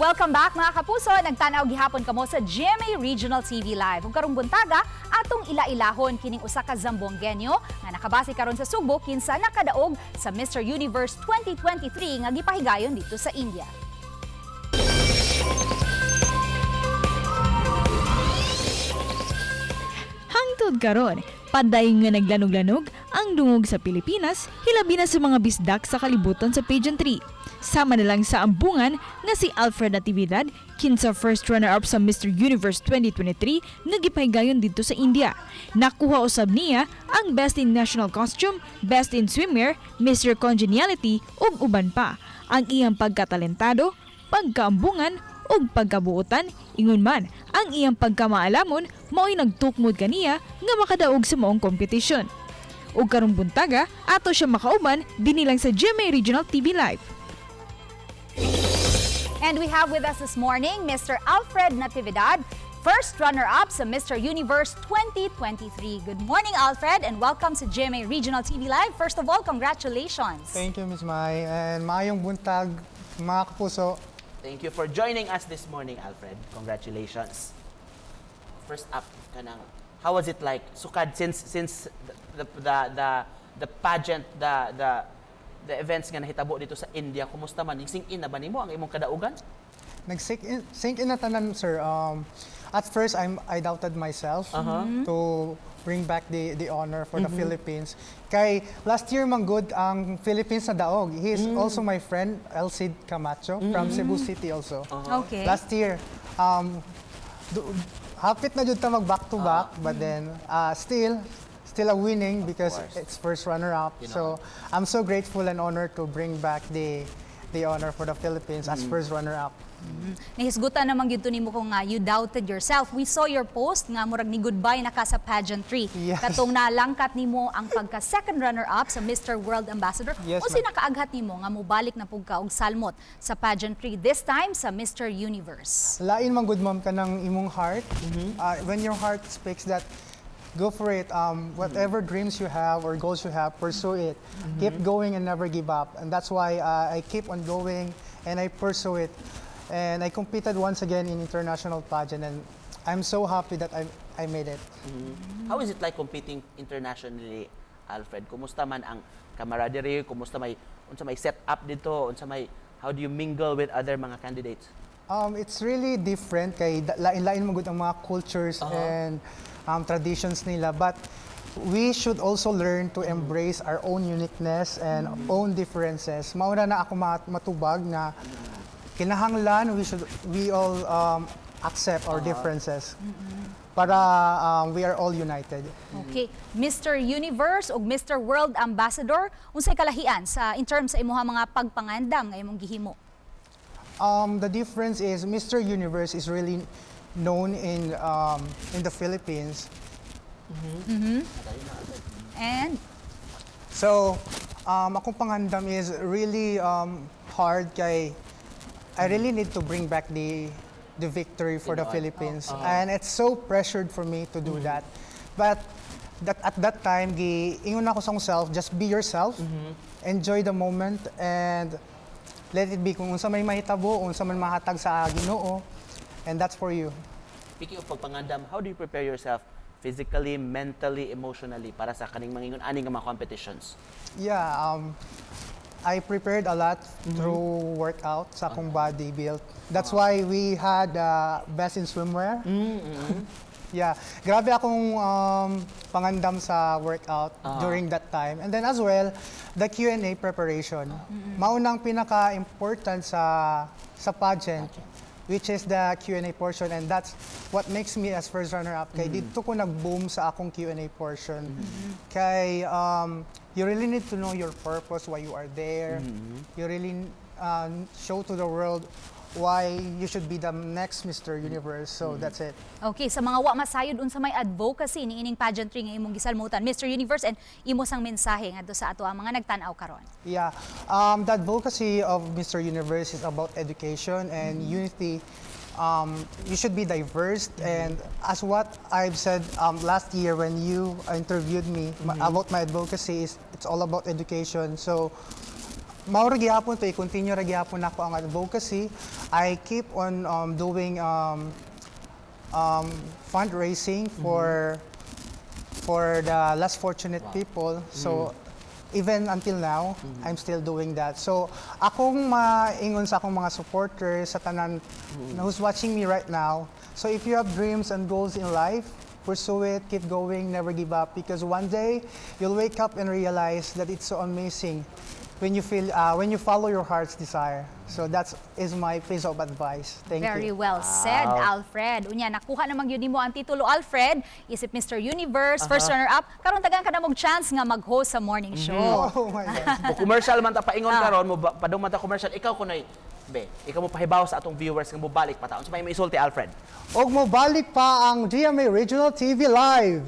Welcome back, mga kapuso. Nagtanaw gihapon kamo sa GMA Regional TV Live. Ug karong buntaga, atong ila-ilahon kining usa ka Zamboangueño nga nakabase karon sa Sugbo kinsa nakadaog sa Mr. Universe 2023 nga gipahigayon dito sa India. Hangtod karon, padayon nga naglanog-lanog ang dungog sa Pilipinas, hilabi na sa mga bisdak sa kalibutan sa pageantry. Sama na lang sa ambungan nga si Alfred Natividad, kinsa first runner-up sa Mr. Universe 2023 nga gipahigayon dito sa India. Nakuha usab niya ang Best in National Costume, Best in Swimwear, Mr. Congeniality ug uban pa. Ang iyang pagkatalentado, pagkaambungan ug pagkabuotan, ingon man ang iyang pagkamaalamon mao'y nagtukmod kaniya nga makadaog sa maong kompetisyon. Ug karong buntaga, ato siya makauban dinhi lang sa GMA Regional TV Live. And we have with us this morning Mr. Alfred Natividad, first runner-up sa Mr. Universe 2023. Good morning, Alfred, and welcome sa GMA Regional TV Live. First of all, congratulations. Thank you, Miss Mai. And maayong buntag, mga kapuso. Thank you for joining us this morning, Alfred. Congratulations. First up, kanang how was it like sukad since the pageant, the events nga nahitabo dito sa India, kumusta man? Sink in na ba nimo ang imong kadaugan? Nag-sink in, sink in na tanan, sir. At first, I doubted myself to bring back the honor for the Philippines. Kay last year man good ang Philippines na daog. He is also my friend, Elcid Camacho from Cebu City also. Last year, hapit na jud ta mag back to back, but then still a winning because course. It's first runner up. So I'm so grateful and honored to bring back the honor for the Philippines as first runner up. Nahisgutan naman gyud to nimo kung nga you doubted yourself. We saw your post nga murag ni goodbye na ka sa pageantry. Yes. Katong nalangkat nimo ang pagka second runner up sa Mr. World Ambassador. Yes, Unsa ma'am. Nakaaghat nimo nga mobalik na pug ka og salmot sa pageantry, this time sa Mr. Universe? Lain man good, ma'am, kanang imong heart. When your heart speaks that go for it. Whatever dreams you have or goals you have, pursue it. Keep going and never give up. And that's why I keep on going and I pursue it. And I competed once again in international pageant and I'm so happy that I made it. How is it like competing internationally, Alfred? Kumusta man ang camaraderie? Kumusta may unsa may set up dito? Unsa may how do you mingle with other mga candidates? It's really different kay lain-lain man gud ang mga cultures and traditions nila, but we should also learn to embrace our own uniqueness and own differences. Mao na na ako matubag na kinahanglan we all accept our differences para we are all united. Okay, Mr. Universe ug Mr. World Ambassador, unsay kalahian sa in terms sa imuha mga pagpangandam nga imong gihimo? The difference is Mr. Universe is really known in the Philippines. And So, akong pangandam is really hard kay I really need to bring back the victory for the Tinuod. Philippines. And it's so pressured for me to do that. But that at that time, gi ingon ako sa akong self, just be yourself, enjoy the moment, and let it be kung unsa may mahitabo, unsa man mahatag sa Ginoo, and that's for you. Speaking of pagpangandam, how do you prepare yourself physically, mentally, emotionally para sa kaning mangingon ani nga mga competitions? Yeah, I prepared a lot through workout sa akong body build. That's why we had best in swimwear. Yeah, grabe akong pangandam sa workout during that time. And then as well, the Q&A preparation. Maunang pinaka-important sa pageant, which is the Q&A portion, and that's what makes me as first runner-up. Kay dito ko nag-boom sa akong Q&A portion. Kay you really need to know your purpose, why you are there. You really show to the world why you should be the next Mr. Universe. So that's it. Okay, sa mga wa masayod, unsa may advocacy ni ining pageantry nga imong gisalmutan, Mr. Universe, and imo sang mensahe ngadto sa ato ang mga nagtan-aw karon? Yeah, the advocacy of Mr. Universe is about education and unity. You should be diverse, and as what I've said last year when you interviewed me about my advocacy, is it's all about education. So Mao ra gihapon to, i-continue ra gihapon nako ang advocacy. I keep on doing fundraising for the less fortunate people. So even until now, I'm still doing that. So akong maingon sa akong mga supporters, sa tanan who's watching me right now, so if you have dreams and goals in life, pursue it, keep going, never give up, because one day you'll wake up and realize that it's so amazing when you follow your heart's desire. So that's is my piece of advice. Thank Very you. well said, Alfred. Unya, nakuha naman gyud nimo ang titulo, Alfred, isip Mr. Universe, first runner-up. Karon tagaan ka na mong chance nga mag-host sa morning show. Oh my God. Mo commercial man ta paingon karon mo padung man ta commercial, ikaw kunoy be, ikaw mo pahibaw sa atong viewers nga mobalik pa ta. Unsa may maisulti, Alfred? Og mo balik pa ang GMA Regional TV Live.